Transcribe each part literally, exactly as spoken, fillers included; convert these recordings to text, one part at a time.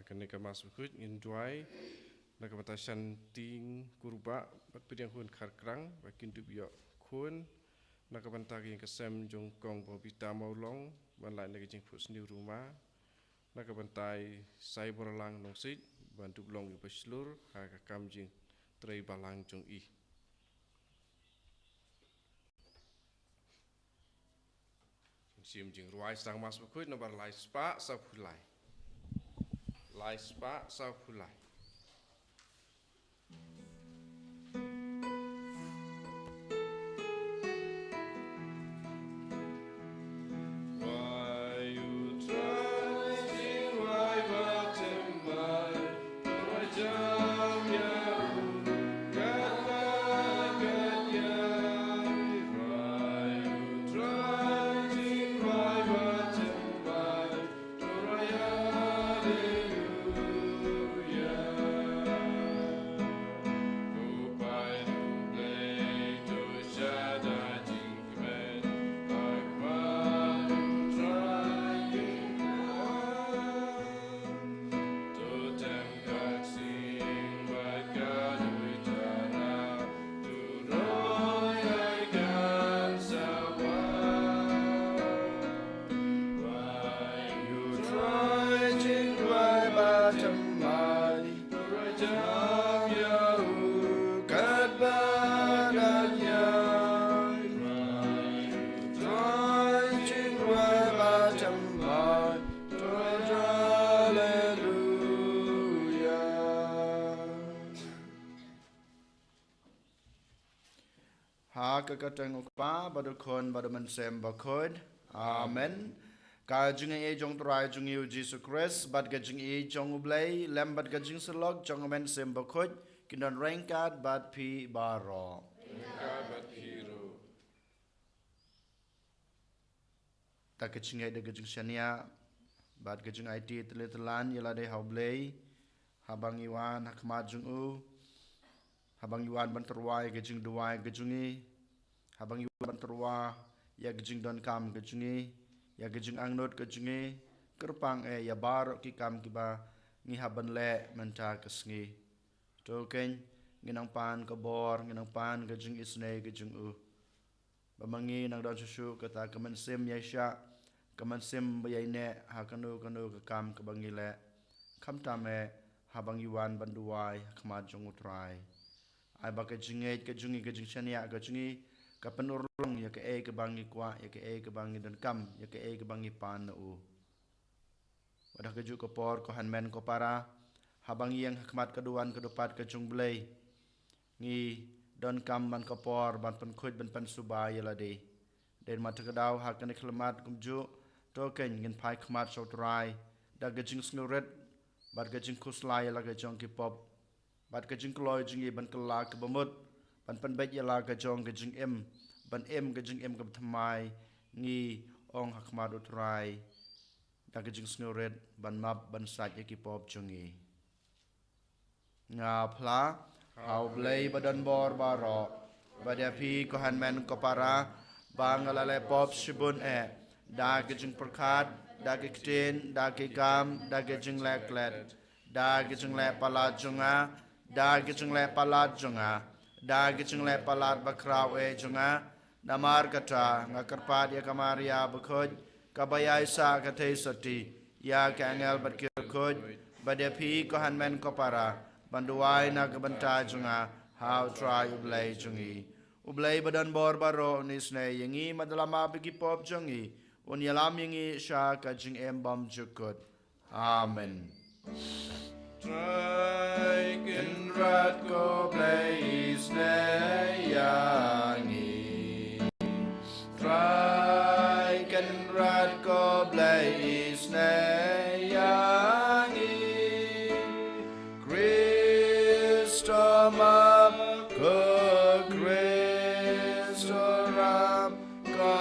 Kane ka Mass Bakhuid ngin duwai na ka bynta Shanting Kurbah bad Pdiang Hun Kharkrang ba kin dup ïoh khun, na ka bynta ka ïing ka sem jong Kong Bobita Mawlong ban lait na ka jingphuhsniew ruma, na ka bynta i Saiborlang Nongsiej ban dup long i bashlur ha ka kam jingtrei balang jong i. Shim jingrwai sang Mass Bakhuid nombar lai spah saphew lai. Lai spah saphew lai. Ha ka kyrteng u Kpa bad u Khun bad u Mynsiem Bakhuid. Amen. Ka jingaiei jong u Trai jong ngi u Jisu Khrist bad ka jingaiei jong u Blei lem bad ka jingsyllok jong u Mynsiem Bakhuid kin don ryngkat bad phi baroh. Ryngkat bad phi ruh. Da ka jingngeit, da ka jingshaniah bad ka jingaiti tylli tyllan ïa lade ha u Blei, haba ngi wan ha khmat jong u, haba ngi wan ban tyrwa ïa ka jingduwai ka jong ngi, haba ngi wan ban tyrwa ïa ka jingdonkam ka jong ngi, ïa ka jingangnud ka jong ngi, kyrpang eh ïa baroh ki kam kiba ngi hap ban leh mynta ka sngi. To keiñ, ngin nang pan ka bor, ngin nang pan ka jingisynei ka jong u. Ba ma ngi nang don shuh shuh kata ka mynsiem ïaishah, ka mynsiem ba ïaineh ha kano kano ka kam kaba ngi leh. Khamtam eh haba ngi wan ban duwai ha khmat jong u Trai. Ai ba ka jingngeit ka jong ngi, ka jingshaniah ka jong ngi, ka pynurlong ïa kaei kaba ngi kwah, ïa kaei kaba ngi donkam, ïa kaei kaba ngi pan na u. Wat ha kajuh ka por, ko hynmen ko para, haba ngi ïeng ha khmat ka duwan ka dupat ka jong u Blei, ngi donkam man ka por ban pynkhuid ban pynsuba ïa lade. Dei namar kata ka daw ha kane ka khyllipmat kumjuh, to keiñ ngin phai khmat sha u Trai da ka jingsngewrit bad ka jingkhuslai ïa la ka jong ki pop, bad ka jingkloi jong ngi ban kylla kaba mut, ban pynbeit ïa la ka jong ka jingim, ban im ka jingim kaba thymmai. Ngi ong ha khmat u Trai da ka jingsngewrit ban map ban sait ïa ki pop jong ngi. Nga phla ha u Blei ba don bor baroh, bad ïa phi ko hynmen ko para, ba nga la leh pop shibun eh, da ka jingpyrkhat, da ka ktien, da ka kam, da ka jingleh klet, da ka jingleh palat jong nga, da ka jingleh palat jong nga, da ka jingleh palat bakhraw eh jong nga. Namar kata nga kyrpad ïa ka Maria bakhuid, kaba ïaishah ka theisotti, ïa ki angel bad ki riewkhuid, bad ïa phi ko hynmen ko para, ban duwai na ka bynta jong nga ha u Trai u Blei jong ngi. U Blei ba don bor baroh un isynei ïa ngi, bad un ïalam bad ki pop jong ngi, un ïalam ïa ngi sha ka jingim bymjukut. Amen. Trai Kynrad ko Blei isynei ïa ngi. Trai Kynrad ko Blei isynei ïa ngi. Khrist map, ko Khrist ram, ko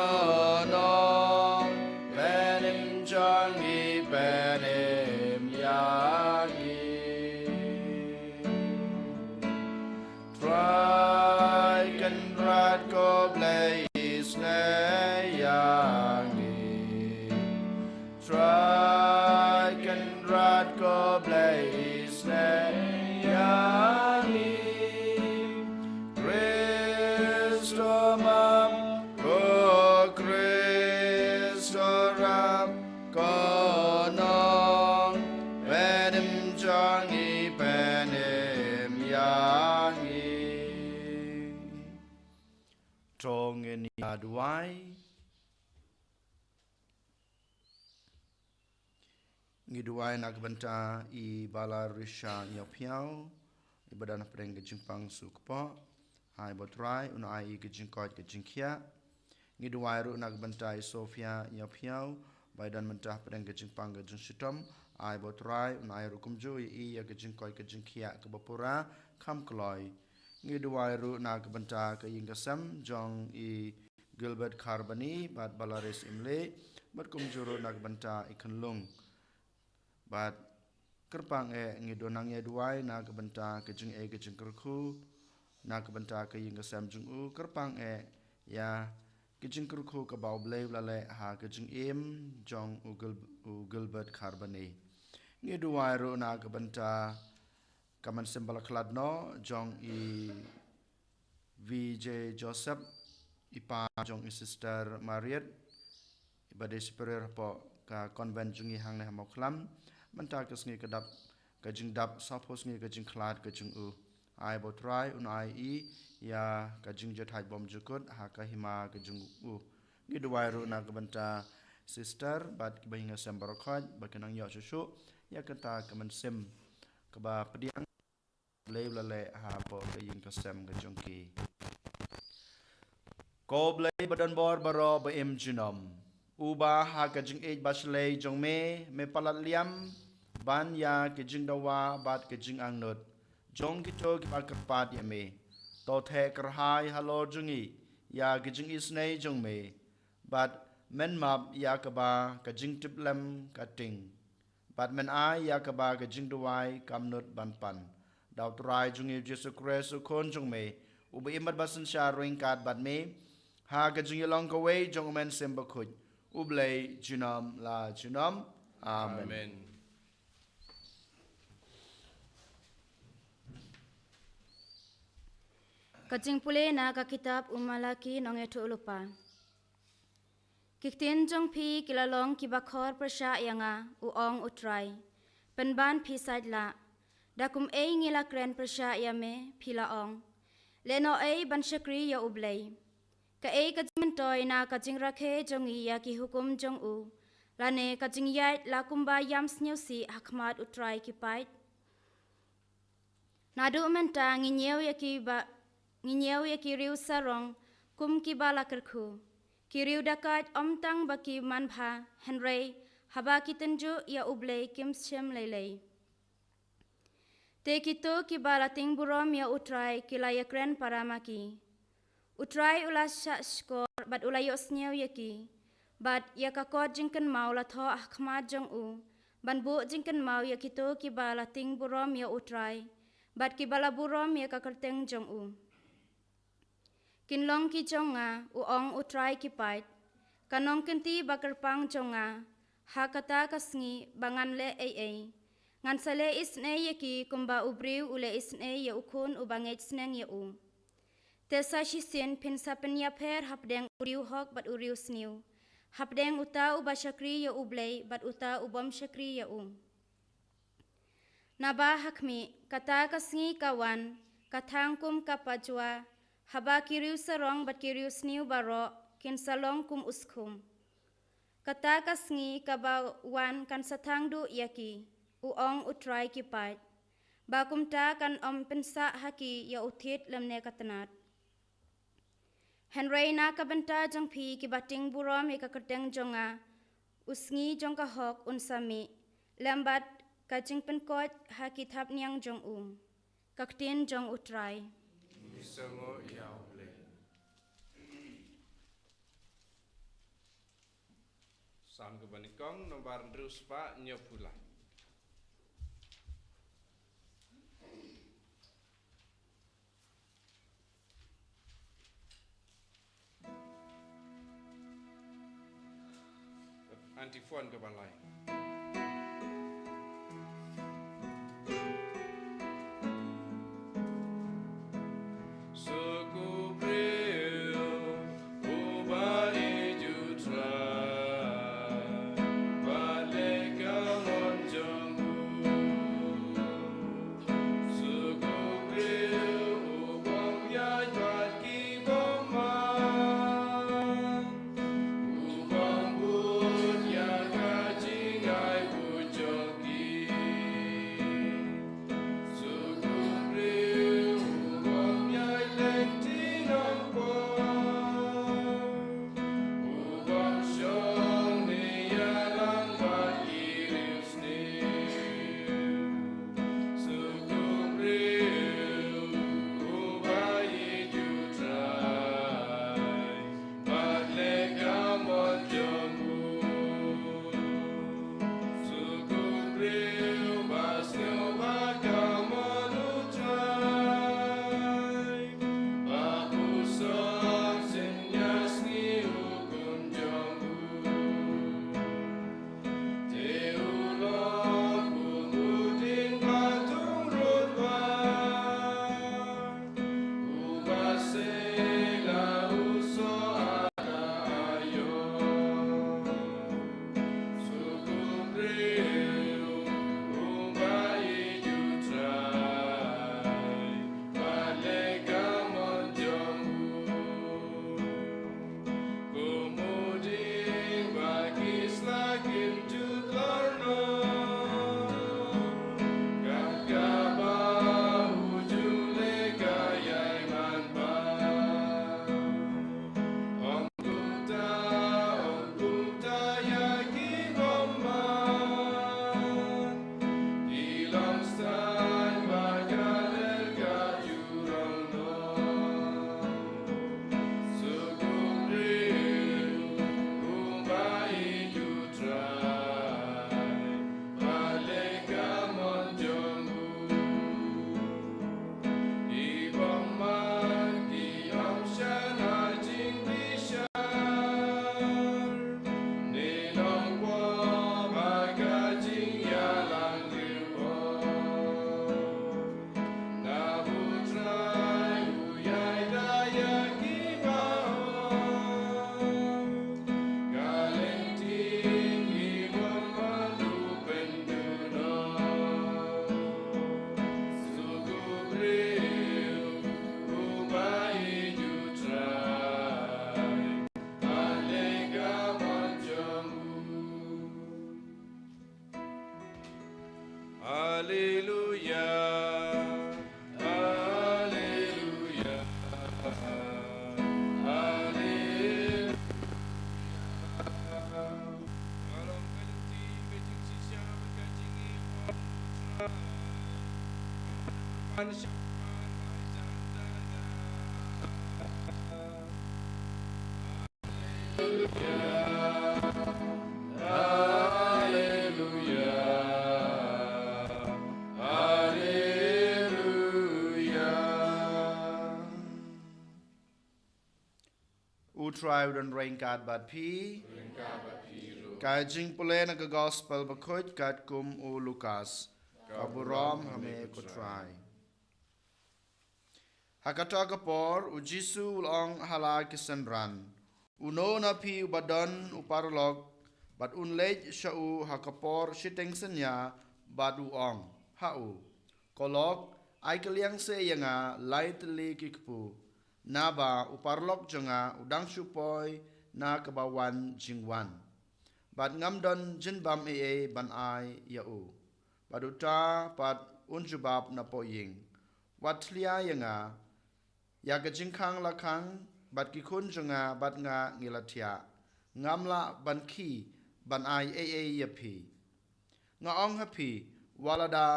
Nongpynim jong ngi pynim ïa ngi. Trai Kynrad ko Blei isynei ïa ngi. Trai Kynrad ko Blei duwai. Ngi duwai na ka bynta i Balarisha Ïawphiaw, i ba don hapdeng ka jingpang suk kpoh. Ai ba U Trai un ai i ka jingkoit ka jingkhiah. Ngi duwai ruh na ka bynta i Sophia Ïawphiaw, ba i don mynta hapdeng ka jingpang ka jingshitom. Ai ba U Trai un ai ruh kumjuh ïa i ïa ka jingkoit ka jingkhiah kaba pura kham kloi. Ngi duwai ruh na ka bynta ka ïing ka sem jong i Gilbert Kharbani bad Balaris Imlei, bad kumjuh ruh na ka bynta i Khyllung. Bad kyrpang eh ngi don nang ïa duwai na ka bynta ka jingeh ka jingkyrkhu, na ka bynta ka ïing ka sem jong u, kyrpang eh ïa ka jingkyrkhu kaba U Blei u la leh ha ka jingim jong u Gil-, u Gilbert Kharbani. Ngi duwai ruh na ka bynta ka mynsiem ba la khlad noh jong i V J Joseph, i pa jong i Sister Mariet, i ba dei superior hapoh ka convent jong ngi hangne ha Mawkhlam. Mynta ka sngi ka dap, ka jingdap sawphew sngi ka jingkhlad ka jong u. Ai ba U Trai un ai i ïa ka jingjahthait bymjukut ha ka hima ka jong u. Ngi duwai ruh na ka bynta Sister bad kiba ïing ki sem baroh khoit ba kin nang ïoh shuh shuh ïa kata ka mynsiem kaba pdiang Blei u la leh hapoh ka ïing ka sem ka jong ki. Ko Blei ba don bor baroh ba im junom, uba ha ka jingïeit ba shlei jong me, me palat liam ban ïa ka jingdawa bad ka jingangnud jong kito kiba kyrpad ïa me. To theh kyrhai halor jong ngi ïa ka jingisynei jong me, bad men map ïa kaba ka jingtiplem ka ting, bad men ai ïa kaba ka jingduwai kam nud ban pan. Da U Trai jong ngi U Jisu Khrist U Khun jong me, uba im bad ba synshar ryngkat bad me ha ka jingïalong kawei jong U Mynsiem Bakhuid, U Blei junom la junom. Amen. Amen. Ka jingpule na ka kitab u Malaki nongïathuhlypa. Ki ktien jong phi ki la long kiba khor pyrshah ïa nga, u ong U Trai. Pynban phi sait lah. Da kumei ngi la kren pyrshah ïa me, phi la ong. Lehnohei ban shakri ïa U Blei. Kaei ka jingmyntoi na ka jingrakhe jong ngi ïa ki hukum jong u, lane ka jingïaid la kumba ïam sniewsih ha khmat U Trai ki paid? Naduh mynta ngi ñiew ïa ki ba, ngi ñiew ïa ki riew sarong kum kiba la kyrkhu. Ki riew dakait ym tang ba ki manbha, hynrei haba ki tynjuh ïa U Blei kim shym lei lei. Te kito kiba la tieng burom ïa U Trai ki la ïakren para ma ki. U Trai u la shah shkor bad u la ïohsngew ïa ki. Bad ïa ka kot jingkynmaw la thoh ha khmat jong u, ban buh jingkynmaw ïa kito kiba la tieng burom ïa U Trai, bad kiba la burom ïa ka kyrteng jong u. Kin long ki jong nga, u ong U Trai ki paid, ka nongkynti ba kyrpang jong nga. Ha kata ka sngi ba ngan leh ei ei, ngan sa leh isynei ïa ki kumba u briew u leh isynei ïa u khun uba ngeit sneng ïa u. Te sa shisien phin sa pynïapher hapdeng u riewhok bad u riewsniew, hapdeng uta uba shakri ïa U Blei bad uta u bym shakri ïa u. Naba ha khmih, kata ka sngi ka wan, ka thang kum ka pajua, haba ki riew sarong bad ki riew sniew baroh kin sa long kum u skhum. Kata ka sngi kaba wan kan sa thang duh ïa ki, u ong U Trai ki paid, ba kumta kan ym pynsah ha ki ïa u thied lymne ka tnat. Hynrei na ka bynta jong phi kiba tieng burom ïa ka kyrteng jong nga, u sngi jong ka hok un sa mih, lem bad ka jingpynkoit ha ki thapniang jong u. Ka ktien jong U Trai. Ngi sngew ïa U Blei. Salm kaba nyngkong, nombar hynriew spah hynñiewphew lai. Antiphon kaba lai. Suk u briew uba ïeit U Trai, bad leh ka mon jong u. Suk u briew u bym ïaid bad ki bymman, Haleluya. Haleluya. Haleluya. Haleluya. Haleluya. U Trai u don ryngkat bad phi. Ryngkat bad phi ruh. Ka jingpule na ka Gospel bakhuid katkum u Lukas. Ka burom ha me ko Trai. Ha kata ka por, u Jisu u la ong ha la ki synran, uno na phi uba don u paralok, bad un leit sha u ha ka por shiteng synñia, bad u ong ha u, ko lok, ai kylliang se ïa nga lai tylli ki kpu, naba u paralok jong nga u dang shu poi na kaba wan jingwan, bad ngam don jingbam ei ei ban ai ïa u. Bad uta pat un jubab napoh ïing, wat thlia ïa nga, ïa ka jingkhang la khang, bad ki khun jong nga bad nga ngi la thiah. Ngam lah ban khie ban ai ei ei ïa phi. Nga ong ha phi, wat lada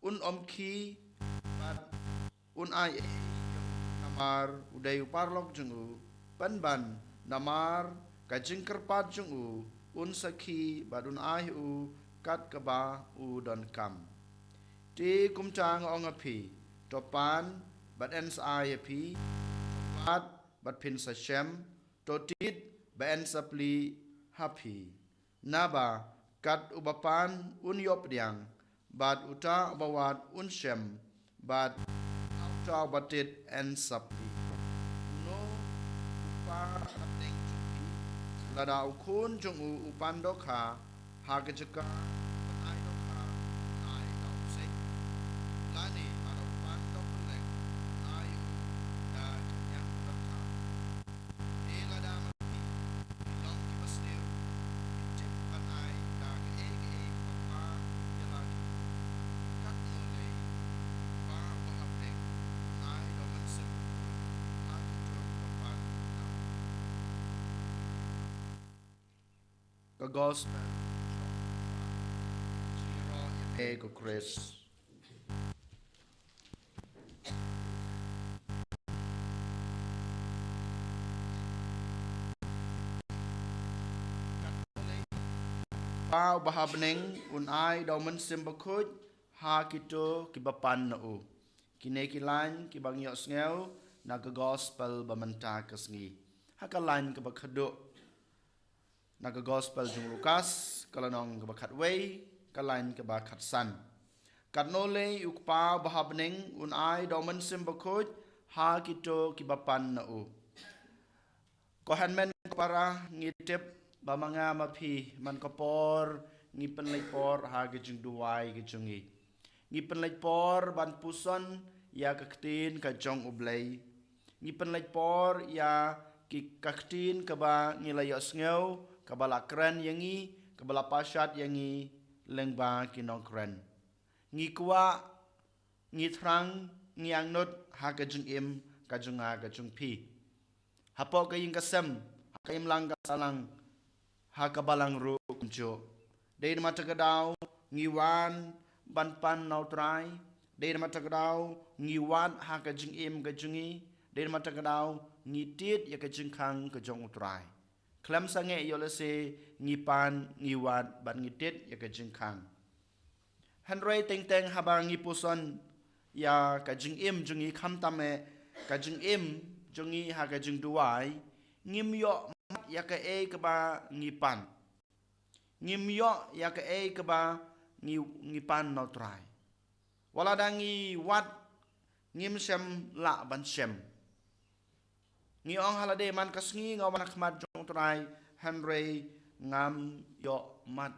un ym khie bad un ai ei ei ïa u namar u dei u paralok jong u, pynban namar ka jingkyrpad jong u, un sa khie bad un ai u kat kaba u donkam. Te kumta nga ong ha phi, to pan bad yn sa ai ïa phi, to wad bad phin sa shem, to tied bad yn sa plie ha phi. Naba kat uba pan un ïoh pdiang, bad uta uba wad un shem, bad uta uba tied yn sa plie. Uno u kpa ha bneng jong phi, lada u khun jong u u pan dohkha ha ka jaka ban ai dohkha, un ai da u seng? Lane lada u pan da u pylleng, un ai u da ka ñiang dohkha? Te lada ma phi, phi long kiba sniew, phi tip ban ai da kaei kaei kaba bha ïa la ki khun, katno lei u Kpa uba ha bneng un ai da u Mynsiem Bakhuid ha kito kiba pan na u. Ka Gospel jong u Kpa. Jingïaroh ïa me ko Khrist. Kpa uba ha bneng un ai da u Mynsiem Bakhuid ha kito kiba pan na u. Kine ki lain kiba ngi ïohsngew na ka Gospel ba mynta ka sngi. Ha ka lain kaba khatduh na ka Gospel jong u Lukas, ka lynnong kaba khatwei, ka lain kaba khatsan. Katno lei u Kpa uba ha bneng un ai da u Mynsiem Bakhuid ha kito kiba pan na u. Ko hynmen ko para, ngi tip ba ma nga ma phi man ka por ngi pynleit por ha ka jingduwai ka jong ngi. Ngi pynleit por ban puson ïa ka ktien ka jong U Blei. Ngi pynleit por ïa ki, ka ktien kaba ngi la ïohsngew, kaba la kren ïa ngi, kaba la pashat ïa ngi lyngba ki nongkren. Ngi kwah, ngi thrang, ngi angnud ha ka jingim ka jong nga ka jong phi. Hapoh ka ïing ka sem, ha ka imlang ka sahlang, ha ka balang ruh kumjuh. Dei namar kata ka daw ngi wan ban pan na U Trai. Dei namar kata ka daw ngi wad ha ka jingim ka jong ngi. Dei namar kata ka daw ngi tied ïa ka jingkhang ka jong U Trai. Khlem sangeh ïoh lehse ngi pan, ngi wad bad ngi tied ïa ka jingkhang. Hynrei teng teng haba ngi puson ïa ka jingim jong ngi, khamtam eh ka jingim jong ngi ha ka jingduwai, ngim ïoh mat ïa kaei kaba ngi pan. Ngim ïoh ïa kaei kaba ngi, ngi pan na U Trai. Wat lada ngi wad, ngim shym lah ban shem. Ngi ong ha lade man ka sngi nga wan ha khmat jong U Trai, hynrei ngam ïoh mat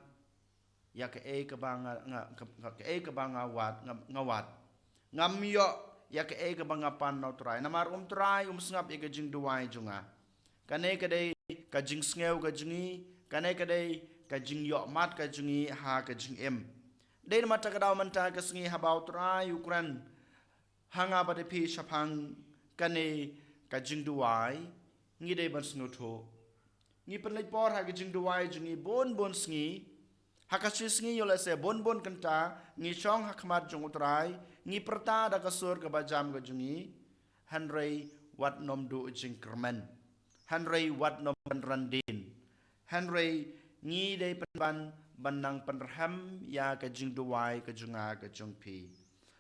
ïa kaei kaba nga, nga, ka, ka, kaei kaba nga wad, nga, nga wad. Ngam ïoh ïa kaei kaba nga pan na U Trai. Namar U Trai um sngap ïa ka jingduwai jong nga. Kane ka dei ka jingsngew ka jong ngi, kane ka dei ka jingïohmat ka jong ngi ha ka jingim. Dei namar kata ka daw mynta ka sngi haba u Trai u kren ha nga bad ïa phi shaphang kane ka jingduwai, ngi dei ban sngewthuh. Ngi pynleit por ha ka jingduwai jong ngi bun bun sngi. Ha ka shi sngi ïoh lehse bun bun kynta ngi shong ha khmat jong u Trai, ngi pyrta da ka sur kaba jam ka jong ngi. Hynrei wat nym duh jingkyrmen. Hynrei wat nym pynran dien. Hynrei ngi dei pynban ban nang pynrhem ïa ka jingduwai ka jong nga ka jong phi.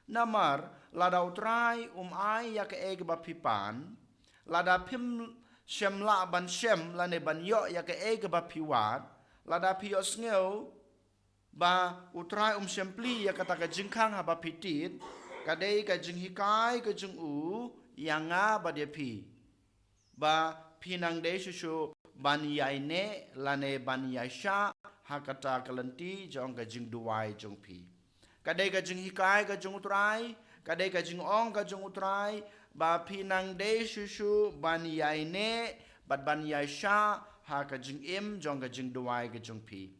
Namar lada u Trai um ai ïa kaei kaba phi pan, lada phim shym lah ban shem lane ban ïoh ïa kaei kaba phi wad, lada phi ïohsngew ba u Trai um shym plie ïa kata ka jingkhang haba phi tied, ka dei ka jinghikai ka jong u ïa nga bad ïa phi, ba phi nang dei shuh shuh ban ïaineh lane ban ïaishah ha kata ka lynti jong ka jingduwai jong phi. Ka dei ka jinghikai ka jong u Trai, ka dei ka jingong ka jong u Trai, ba phi nang dei shuh shuh ban ïaineh bad ban ïaishah ha ka jingim jong ka jingduwai ka jong phi.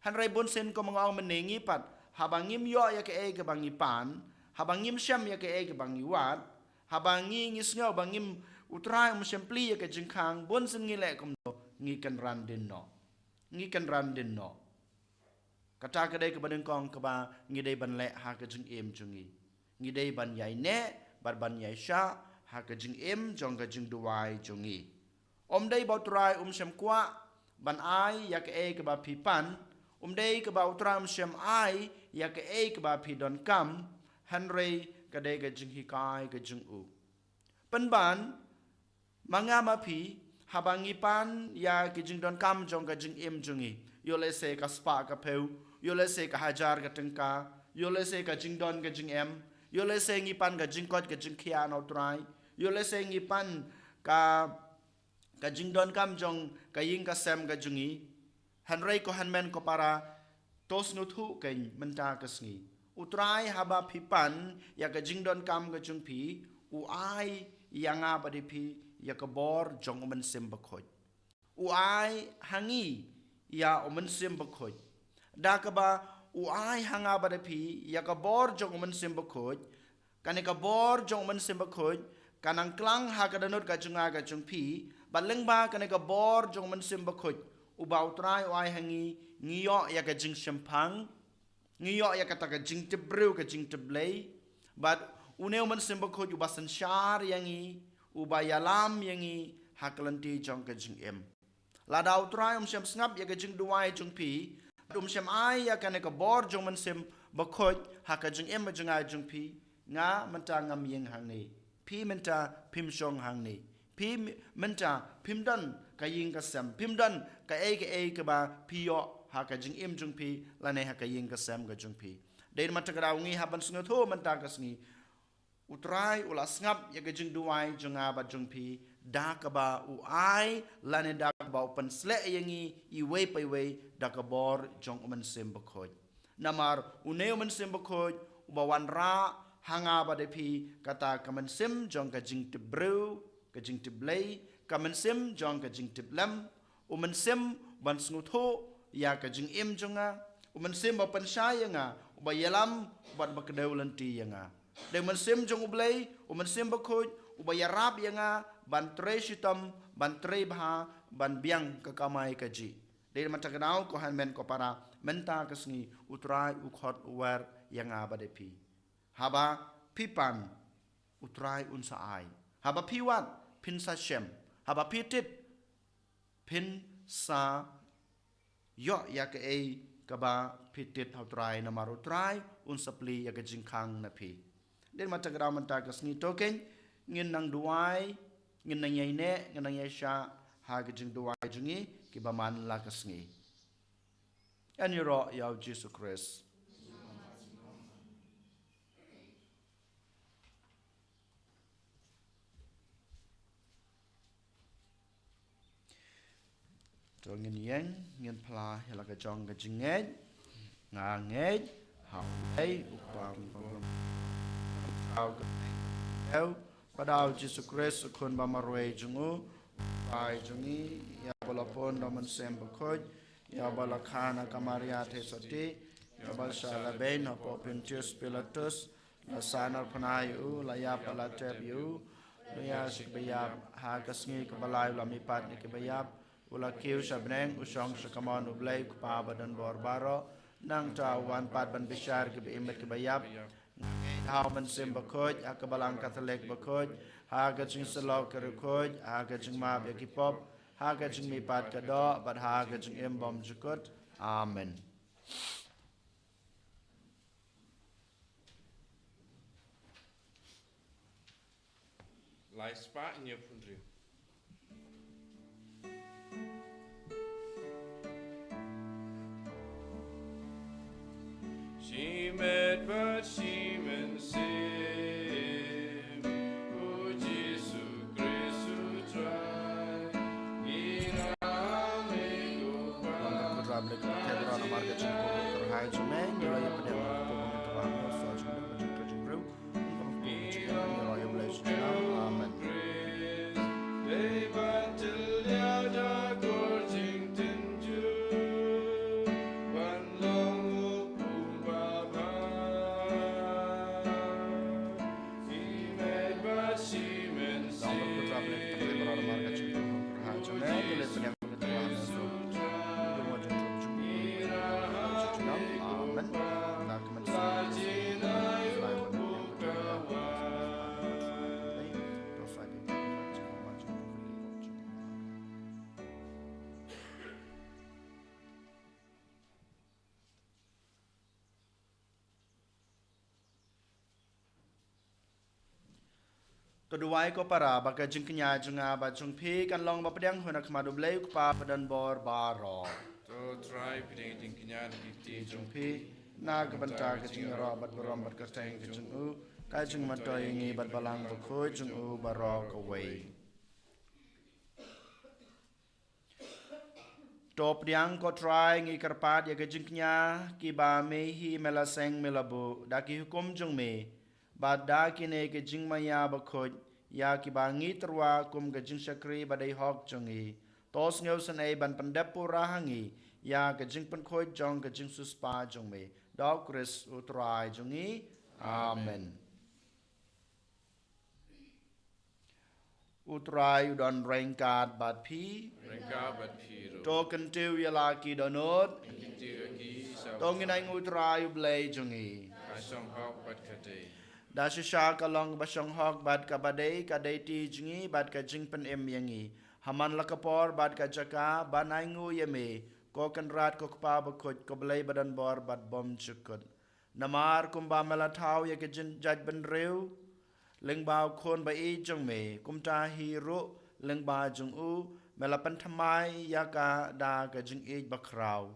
Hynrei bunsien kum nga ong mynne, ngi pat haba ngim ïoh ïa kaei kaba ngi pan, haba ngim shem ïa kaei kaba ngi wad, haba ngi, ngi sngew ba ngim, u Trai um shym plie ïa ka jingkhang, bunsien ngi leh kumno? Ngi kynran dien noh. Ngi kynran dien noh. Kata ka dei kaba nyngkong kaba ngi dei ban leh ha ka jingim jong ngi. Ngi dei ban ïaineh bad ban ïaishah ha ka jingim jong ka jingduwai jong ngi. Ym dei ba u Trai um shym kwah ban ai ïa kaei kaba phi pan, ym dei kaba u Trai um shym ai ïa kaei kaba phi donkam, hynrei ka dei ka jinghikai ka jong u. Pynban, ma nga ma phi, haba ngi pan ïa ki jingdonkam jong ka jingim jong ngi, ïoh lehse ka spah ka phew, ïoh lehse ka hajar ka tyngka, ïoh lehse ka jingdon ka jingem, ïoh lehse ngi pan ka jingkoit ka jingkhiah na u Trai, ïoh lehse ngi pan ka, ka jingdonkam jong ka ïing ka sem ka jong ngi. Hynrei ko hynmen ko para, to sngewthuh kein mynta ka sngi. U Trai haba phi pan ïa ka jingdonkam ka jong phi, u ai ïa nga bad ïa phi ïa ka bor jong u Mynsiem Bakhuid. U ai ha ngi ïa u Mynsiem Bakhuid. Da kaba u ai ha nga bad ïa phi ïa ka bor jong u Mynsiem Bakhuid, kane ka bor jong u Mynsiem Bakhuid ka nang klang ha ka dohnud ka jong nga ka jong phi, bad lyngba kane ka bor jong u Mynsiem Bakhuid uba u Trai u ai ha ngi, ngi ïoh ïa ka jingshemphang, ngi ïoh ïa kata ka jingtip briew ka jingtip Blei, bad une u Mynsiem Bakhuid uba synshar ïa ngi, uba ïalam ïa ngi ha ka lynti jong ka jingim. Lada u Trai um shym sngap ïa ka jingduwai jong phi, um shym ai ïa kane ka bor jong u Mynsiem Bakhuid ha ka jingim jong nga jong phi, nga mynta ngam ïeng hangne. Phi mynta phim shong hangne. Phi m-, mynta phim don ka ïing ka sem, phim don kaei kaei kaba phi ïoh ha ka jingim jong phi lane ha ka ïing ka sem ka jong phi. Dei namar kata ka daw ngi hap ban sngewthuh mynta ka sngi. U Trai u la sngap ïa ka jingduwai jong nga bad jong phi da kaba u ai lane da kaba u pynsleh ïa ngi iwei pa iwei da ka bor jong u Mynsiem Bakhuid. Namar une u Mynsiem Bakhuid uba wanrah ha nga bad ïa phi kata ka mynsiem jong ka jingtip briew, ka jingtip Blei, ka mynsiem jong ka jingtip lem, u Mynsiem ban sngewthuh ïa ka jingim jong nga, u Mynsiem ba pynshai ïa nga, uba ïalam bad ba kdew lynti ïa nga. Dei u Mynsiem jong u Blei, u Mynsiem Bakhuid, uba ïarap ïa nga ban trei shitom, ban trei bha, ban biang ka kamai kajih. Dei namar kata ka daw ko hynmen ko para, mynta ka sngi u Trai u khot u wer ïa nga bad ïa phi. Haba phi pan, u Trai un sa ai. Haba phi wad, phin sa shem. Haba phi tied, phin sa ïoh ïa kaei kaba phi tied ha u Trai, namar u Trai un sa plie ïa ka jingkhang na phi. Dei namar kata ka daw mynta ka sngi to kein ngin nang duwai, ngin nang ïaineh, ngin nang ïaishah ha ka jingduwai jong ngi kiba man la ka sngi. Yn ïaroh ïa u Jisu Khrist. To ngin ïeng, ngin phla ïa la ka jong ka jingngeit. Nga ngeit ha U Blei U Kpa Mynsiem Bakhuid, U Trai Badbah, U Jisu Khrist U Khun ba marwei jong U, U Trai jong ngi, ïa uba la pun da U Mynsiem Bakhuid, ïa uba la kha na ka Maria Theisotti, Kaba la shah la beiñ hapoh Pontius Pilatus, la sahnarphna ïa u, la ïap bad la tep ïa u, u la ïaid sha kiba ïap. Ha ka sngi kaba lai u la mihpat na kiba ïap, u la kiew sha bneng, u shong sha kamon U Blei U Kpa badonbor baroh. Nangta u wan pat ban bishar ïa kiba im bad kiba ïap. Nga ngeit ha U Mynsiem Bakhuid, ha ka Balang Katholik bakhuid, ha ka jingsyllok ka riewkhuid, ha ka jingmap ïa ki pop, ha ka jingmihpat ka doh, bad ha ka jingim bymjukut. Amen. Lai spah hynñiew phew hynriew. Shimet bad shimensem, U Jisu Khrist U Trai, ngi ïa me ko Kpa. Wan ka kut rap lek ka kut rap namar ka jingkyrkhu kyrhai jong me, ngi la ïa pdiang ka kut rap namar ka jingkyrkhu kyrhai jong me. Amen. To duwai ko para ba ka jingkñia jong nga bad jong phi kan long ba pdiang hun ha khmat U Blei U Kpa badonbor baroh. To Trai, pdiang jingkñia ha ki kti jong phi, na ka bynta ka jingïaroh bad burom bad kyrteng ka jong u, ka jingmyntoi ïa ngi bad Balang Bakhuid jong u baroh kawei. To pdiang ko Trai, ngi kyrpad ïa ka jingkñia kiba me hi me la seng me la buh da ki hukum jong me, bad da kine ki jingmaïa bakhuid ïa kiba ngi tyrwa kum ka jingshakri ba dei hok jong ngi. To sngewsynei ban pyndep pura ha ngi ïa ka jingpynkhuid jong ka jingsiewspah jong me. Da U Khrist U Trai jong ngi. Amen. U Trai u don ryngkat bad phi. Ryngkat bad phi ruh. To kyntiew ïa la ki dohnud. Kyntiew ïa ki sa. To ngin ainguh U Trai U Blei jong ngi. Ka shong hok bad ka dei. Da shisha ka long ba shong hok bad kaba dei, ka dei ti jong ngi bad ka jingpynim ïa ngi. Ha man la ka por bad ka jaka ban ainguh ïa me, ko Kynrad ko Kpa Bakhuid, ko Blei badonbor bad bymjukut. Namar kumba me la thaw ïa ka jingjaitbynriew lyngba U Khun ba ïeit jong me, kumta hi ruh lyngba jong u me la pynthymmai ïa ka da ka jingïeit bakhraw.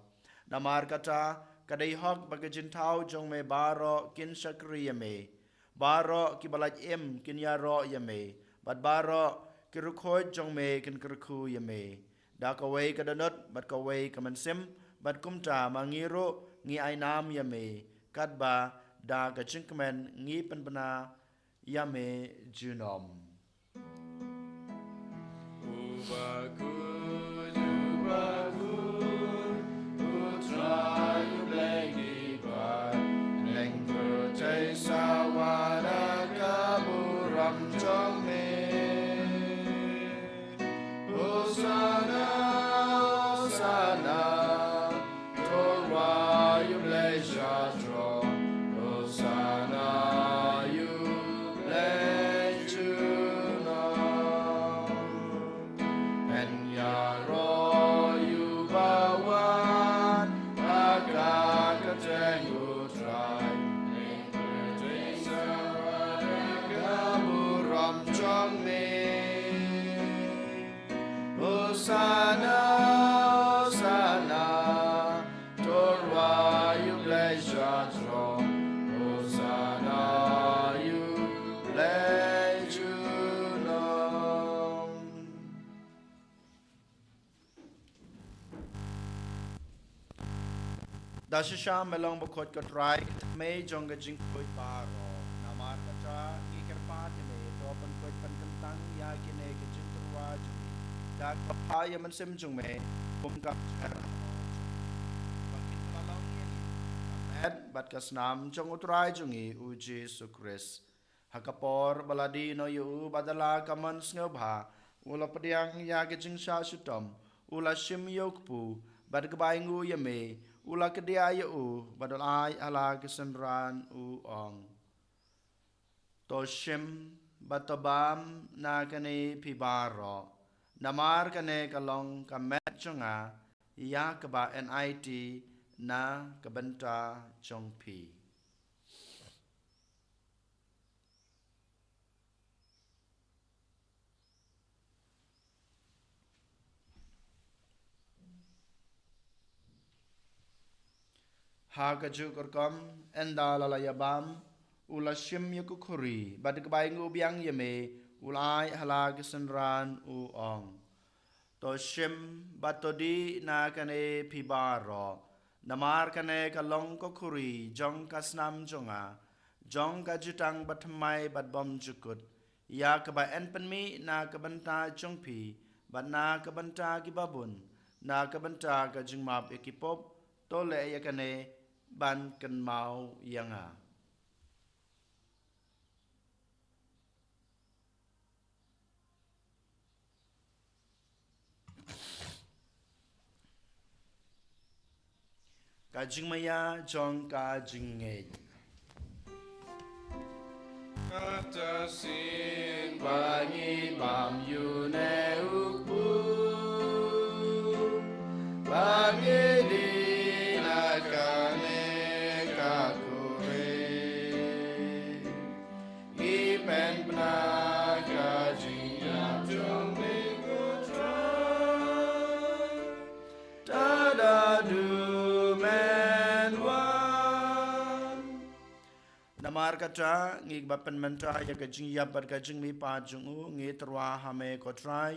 Namar kata, ka dei hok ba ki jingthaw jong me baroh kin shakri ïa me. Baroh kiba lait im kin ïaroh ïa me, bad baroh ki riewkhuid jong me kin kyrkhu ïa me. Da kawei ka dohnud bad kawei ka mynsiem, bad kumta ma ngi ruh ngi ai nam ïa me, katba da ka jingkmen ngi pynbna ïa me junom. Uba khuid, uba khuid, U Trai U Blei ngi bad, neng pyrthei sa wad da ka burom jong me. Hosanna, Hosanna, to rwai U Blei sha throne. Hosanna ïa U Blei junom. Yn ïaroh ïa uba wan ha ka kyrteng U Trai. Neng pyrthei sa wad da ka burom jong me. Hosanna, Hosanna, to rwai U Blei sha throne. Hosanna ïa U Blei junom. Da shisha me long bakhuid ko Trai, ka thymmei jong ka jingkhuid baroh. Namar kata ngi kyrpad ïa me, to pynkhuid pynkyntang ïa kine ki jingtyrwa jong ngi da ka bha ïa u Mynsiem jong me, kum ka jingkyrkhu jong me. Ba kin kylla long ïa ngi, ba me bad ka snam jong U Trai jong ngi U Jisu Khrist. Ha ka por ba la die noh ïa u bad da la ka mon sngewbha, u la pdiang ïa ka jingshah shitom, u la shim ïa u kpu, bad kaba ainguh ïa me, u la kdiah ïa u, bad u la ai ha la ki synran, u ong: To shim bad to bam na kane phi baroh, namar kane ka long ka met jong nga, ïa kaba enait na ka bynta jong phi. Ha kajuh ka rukom, ynda la la ïa bam, u la shim ïa ka khuri, bad kaba ainguh biang ïa me, u la ai ha la ki synran, u ong: To shim bad to dih na kane phi baroh, namar kane ka long ka khuri jong ka snam jong nga, jong ka jutang bathymmai bad bymjukut, ïa kaba yn pynmih na ka bynta jong phi, bad na ka bynta kiba bun, na ka bynta ka jingmap ïa ki pop. To leh ïa kane ban kynmaw ïa nga. Ka jingmaïa jong ka jingngeit. Kata sien ba ngi bam ïa une u kpu, ba ngi dih na kane ka khuri. Ngi pynbna ka jingïap jong me ko Trai, tad haduh men wan. Namar kata, ngi kiba pynmynta ïa ka jingïap bad ka jingmihpat jong u, ngi tyrwa ha me ko Trai,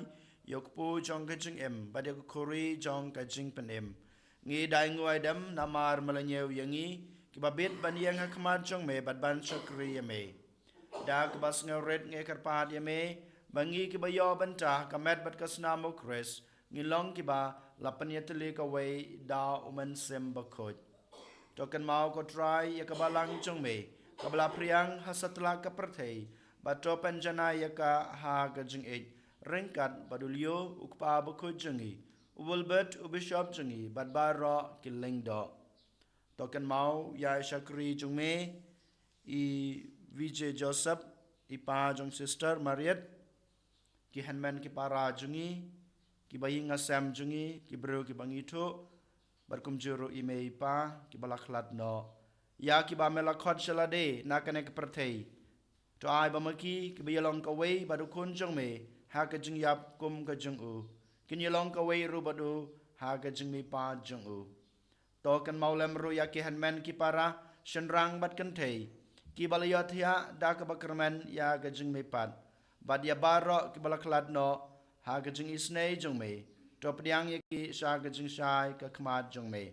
ïa u kpu jong ka jingim, bad ïa ka khuri jong ka jingpynim. Ngi da ainguh aidem namar me la ñiew ïa ngi, kiba bit ban ïeng ha khmat jong me bad ban shakri ïa me. Da kaba sngewrit ngi kyrpad ïa me, ba ngi kiba ïoh bynta ha ka met bad ka snam u Khrist, ngin long kiba la pynïatylli kawei da u Mynsiem Bakhuid. To kynmaw ko Trai ïa ka balang jong me, kaba la phriang ha satlak ka pyrthei, bad to pynjanai ïa ka ha ka jingïeit, ryngkat bad u Leo u kpa bakhuid jong ngi, u Wilbert u bishop jong ngi, bad baroh ki lyngdoh. To kynmaw ïa i shakri jong me, i Vijay Joseph, i pa jong Sister Mariet, ki hynmen ki para jong ngi, kiba ïing ha sem jong ngi, ki briew kiba ngi thuh, bad kumjuh ruh i mei i pa, kiba la khlad noh. Ïa kiba me la khot sha lade na kane ka pyrthei. To ai ba ma ki, kiba ïalong kawei bad u Khun jong me, ha ka jingïap kum ka jong u, kin ïalong kawei ruh bad u, ha ka jingmihpat jong u. To kynmaw lem ruh ïa ki hynmen ki para, shynrang bad kynthei, kiba la ïohthiah da kaba kyrmen ïa ka jingmihpat, bad ïa baroh kiba la khlad noh ha ka jingisynei jong me. To pdiang ïa ki sha ka jingshai ka khmat jong me.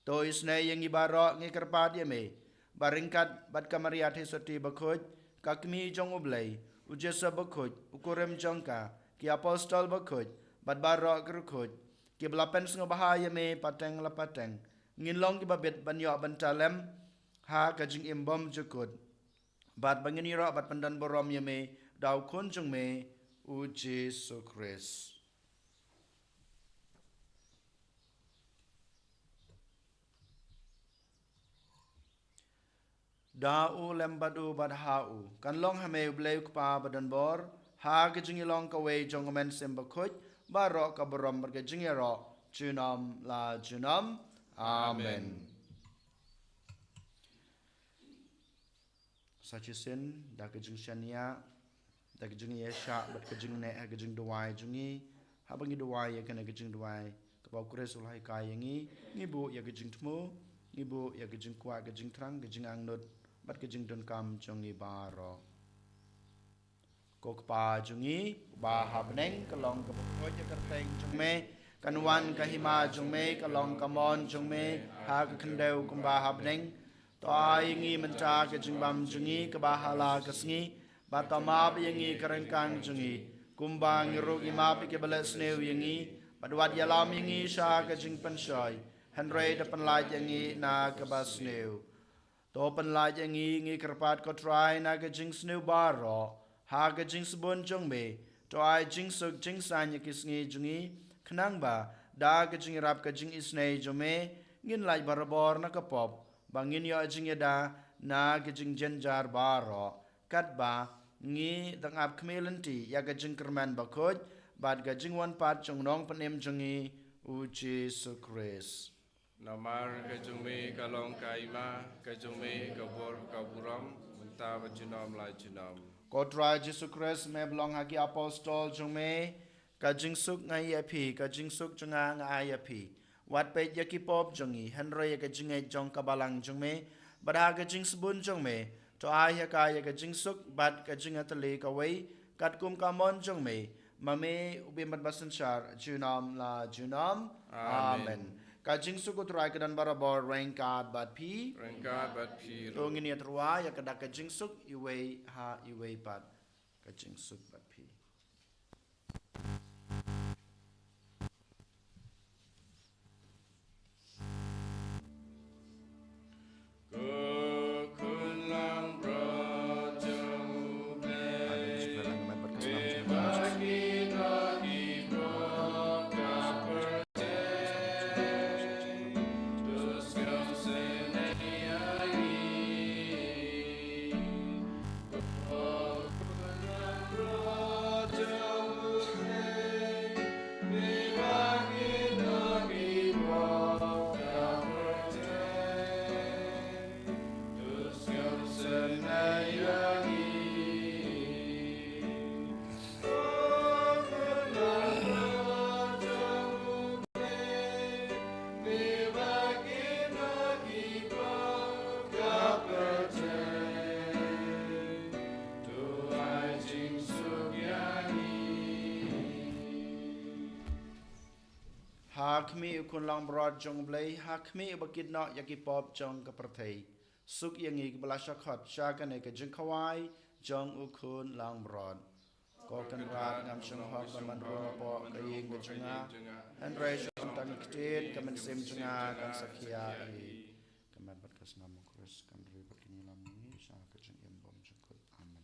To isynei ïa ngi baroh, ngi kyrpad ïa me, ba ryngkat bad ka Maria Theisotti bakhuid, ka Kmie jong U Blei, u Joseph bakhuid, u kurim jong ka, ki apostol bakhuid, bad baroh ki riewkhuid, kiba la pynsngewbha ïa me pateng la pateng, ngin long kiba bit ban ïoh bynta lem ha ka jingim bymjukut, bad ba ngin ïaroh bad pyndonburom ïa me da u Khun jong me, u Jisu Khrist. Da u lem bad u bad ha u, kan long ha me U Blei U Kpa badonbor, ha ka jingïalong kawei jong U Mynsiem Bakhuid, baroh ka burom bad ka jingïaroh junom la junom. Amen. Sa shisien, da ka jingshaniah, da ka jingïaishah bad ka jingneh ha ka jingduwai jong ngi, haba ngi duwai ïa kane ka jingduwai kaba U Khrist u la hikai ïa ngi, ngi buh ïa ka jingthmu, ngi buh ïa ka jingkwah, ka jingthrang, ka jingangnud bad ka jingdonkam jong ngi baroh. Ko Kpa jong ngi uba ha bneng, ka long kaba khuid ïa ka kyrteng jong me, kan wan ka hima jong me, ka long ka mon jong me ha ka khyndew kumba ha bneng. To ai ïa ngi mynta ka jingbam jong ngi kaba ha la ka sngi, bad to map ïa ngi ka ryngkang jong ngi, kumba ngi ruh ngi map ïa kiba leh sniew ïa ngi, bad wat ïalam ïa ngi sha ka jingpynshoi, hynrei to pynlait ïa ngi na kaba sniew. To pynlait ïa ngi, ngi kyrpad ko Trai, na ka jingsniew baroh ha ka jingsbun jong me. To ai jingsuk jingsaiñ ïa ki sngi jong ngi, khnang ba da ka jingïarap ka jingisynei jong me, ngin lait barabor na ka pop, ba ngin ïoh jingïada na ka jingjynjar baroh. Katba ngi dang ap khmih lynti ïa ka jingkyrmen bakhuid bad ka jingwan pat jong u Nongpynim jong ngi, u Jisu Khrist. Namar ka jong me ka long ka hima, ka jong me ka bor ka burom, mynta bad junom la junom. Ko Trai Jisu Khrist, me ba ong ha ki apostol jong me, ka jingsuk nga ai ïa phi, ka jingsuk jong nga nga ai ïa phi. Wat peit ïa ki pop jong ngi, hynrei ïa ka jingngeit jong ka balang jong me, bad ha ka jingsbun jong me, to ai ha ka ïa ka jingsuk bad ka jingïatylli kawei, katkum ka mon jong me, ma me u bym bad ba synshar junom la junom. Amen. Amen. Ka jingsuk u Trai ka don barabor ryngkat bad phi. Ryngkat bad phi ruh. To ngin ïatyrwa ïa ka dak ka jingsuk iwei ha iwei pat. Ka jingsuk bad phi. Ha khmih u Khun Langbrot jong U Blei, ha khmih uba kit noh ïa ki pop jong ka pyrthei. Suk ïa ngi kiba la shah khot sha kane ka jingkhawai jong u Khun Langbrot. Ko Kynrad, ngam shym hok ban wan rung hapoh ka ïing ka jong nga, hynrei shu tang ktien ka mynsiem jong nga kan sa khia ïa ngi. Ka met bad ka snam u Khrist kan ri bad kine lam ngi sha ka jingim bymjukut. Amen.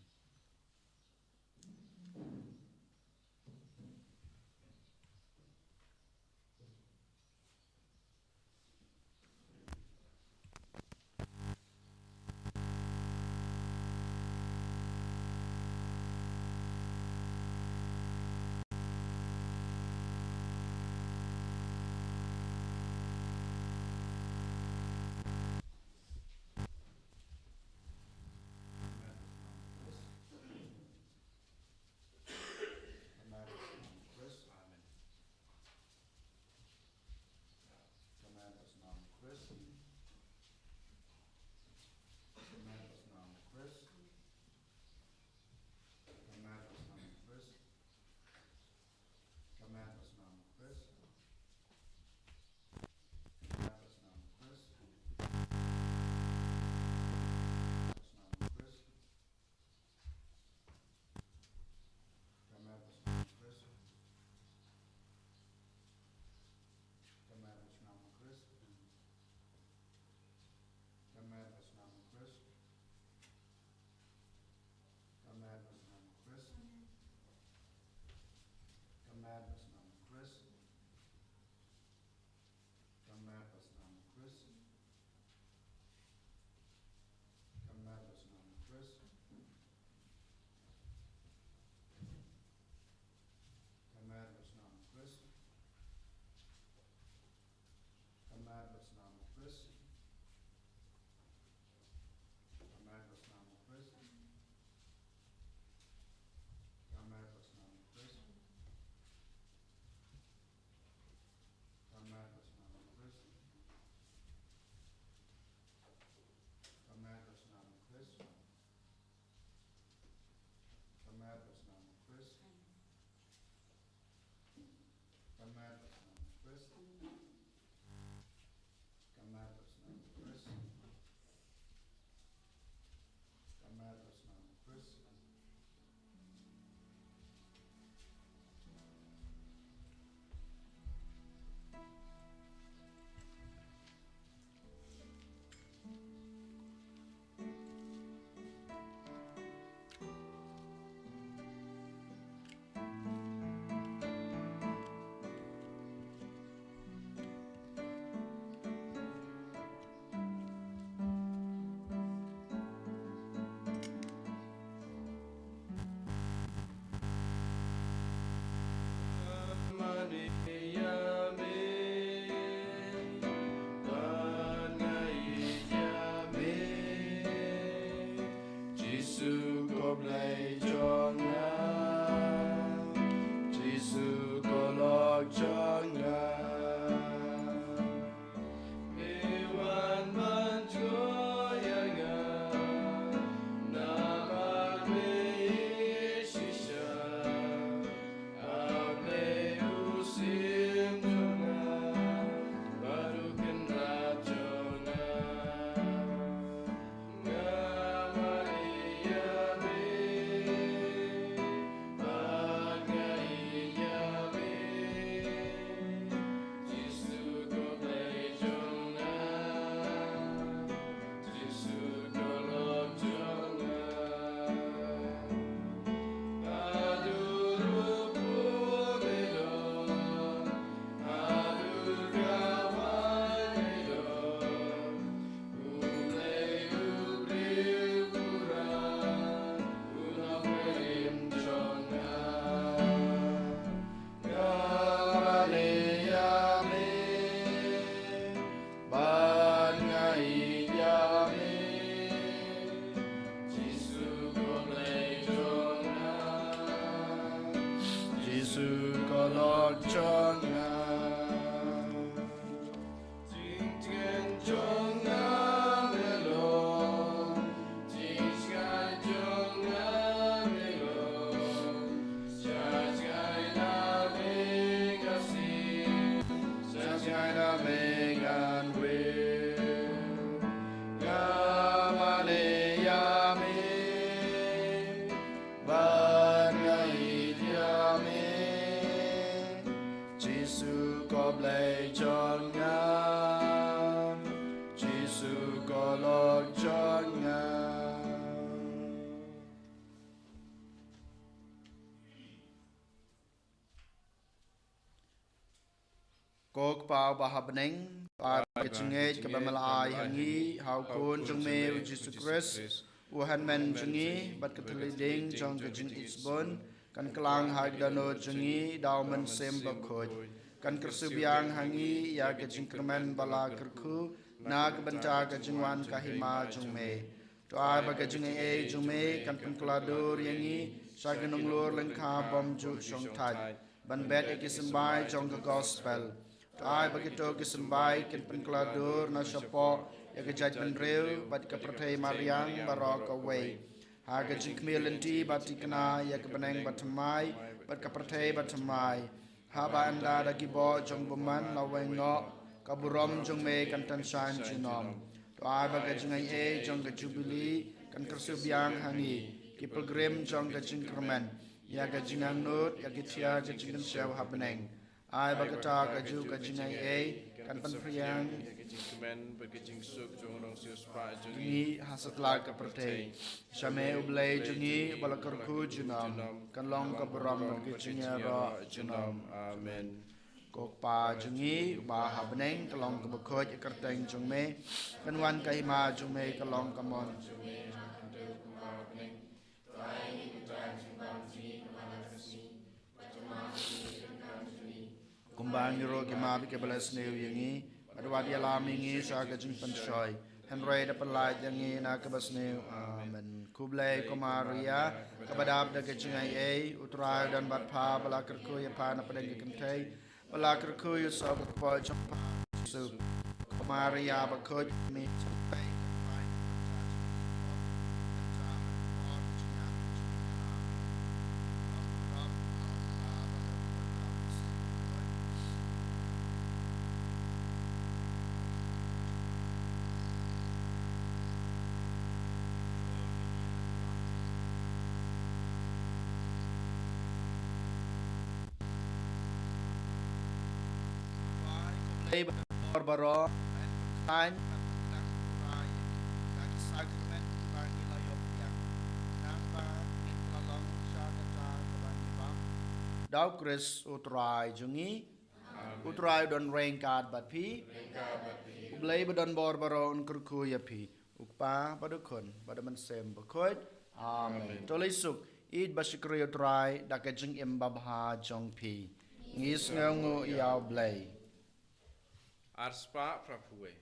Ka met bad snam u Khrist. Ka met bad snam u Khrist. Ka met bad snam u Khrist. Ka met bad snam u Khrist. Ka met bad snam u Khrist. Ka met bad snam u Khrist. Ka met bad snam u Khrist. Ka met bad snam u Khrist. Ka met bad snam u Khrist. Ka met bad snam u Khrist. Ka met bad snam u Khrist. Blei jong nga, Jisu ko lok jong nga. Me wan ban jngoh ïa nga, namar me ïeit shisha. A Blei u Syiem jong nga, bad u Kynrad jong nga. Nga mane ïa me, bad nga ïeit ïa me. Jisu ko Blei jong nga, Jisu ko lok jong nga. Haduh ruh pud me don, haduh kawei me don. U Blei u briew pura, u nongpynim jong nga. Nga mane ïa me, bad nga ïeit ïa me. Jisu ko Blei jong nga, Jisu ko lok jong nga. Jingtngen jong nga me long, jingsngap jong nga me long. Sha jngai na me ngan siew, sha jngai na me ngan wiar. Nga mane ïa me, bad nga ïeit ïa me. Jisu ko Blei jong nga, Jisu ko lok jong nga. Ko Kpa uba ha bneng, to ai ba ka jingngeit kaba me la ai ha ngi ha u Khun jong me u Jisu Khrist, u hynmen jong ngi, bad ka thylliej ding jong ka jingïeit bun, kan kylla ha ki dohnud jong ngi da u Mynsiem Bakhuid. Kan kyrsiang biang ha ngi ïa ka jingkyrmen ba la kyrkhu na ka bynta ka jingwan ka hima jong me. To ai ba ka jingaiei jong me kan pynkylla dur ïa ngi sha ki nonglor lyngkha bymjuh shongthait, ban bet ïa ki symbai jong ka gospel. To ai ba kito ki symbai kin pynkylla dur na shapoh ïa ka jaitbynriew bad ka pyrthei mariang baroh kawei, ha ka jingkhmih lynti ba thikna ïa ka bneng bathymmai bad ka pyrthei bathymmai, haba ynda da ki boh jong u bymman la weng noh, ka burom jong me kan tan shaiñ junom. To ai ba ka jingaiei jong ka jubili kan kyrsiang biang ha ngi, ki pilgrim jong ka jingkyrmen, ïa ka jingangnud ïa ki thiah ka jingkynshew ha bneng. Ai ba kata kajuh ka jingaiei kan pynphriang ïa ka jingkmen bad ka jingsuk jong u nongsiewspah jong ngi ha satlak ka pyrthei. Sha me U Blei jong ngi uba la kyrkhu junom, kan long ka burom bad ka jingïaroh junom. Amen. Ko Kpa jong ngi uba ha bneng, ka long kaba khuid ka kyrteng jong me, kan wan ka hima jong me, ka long ka mon jong me. Kumba ngi ruh ki map ïa kiba la sniew ïa ngi, bad wat ïalam ïa ngi sha ka jingpynshoi, hynrei da pynlait ïa ngi na kaba sniew. Amen. Khublei ko Maria, kaba dap da ka jingaiei, U Trai u don bad pha, ba la kyrkhu ïa pha na pdeng ki kynthei, ba la kyrkhu ïa u saw ka kpoh jong pha, Jisu. Ko Maria bakhuid, me Bor baroh, khlaiñ, khlaiñ, khlaiñ, ki sakrament kiba ngi la ïoh biang. Nang ba ngin la long sha kata kaba ngi bam. Da U Khrist U Trai jong ngi. Amen. U Trai u don ryngkat bad phi. Ryngkat bad phi. U Blei ba don bor baroh un kyrkhu ïa phi. U Kpa bad U Khun bad U Mynsiem Bakhuid. Amen. Amen. To leit suk, ïeit ba shakri U Trai da ka jingim babha jong phi. Ngi sngewnguh ïa U Blei. Arspah phra phew wei.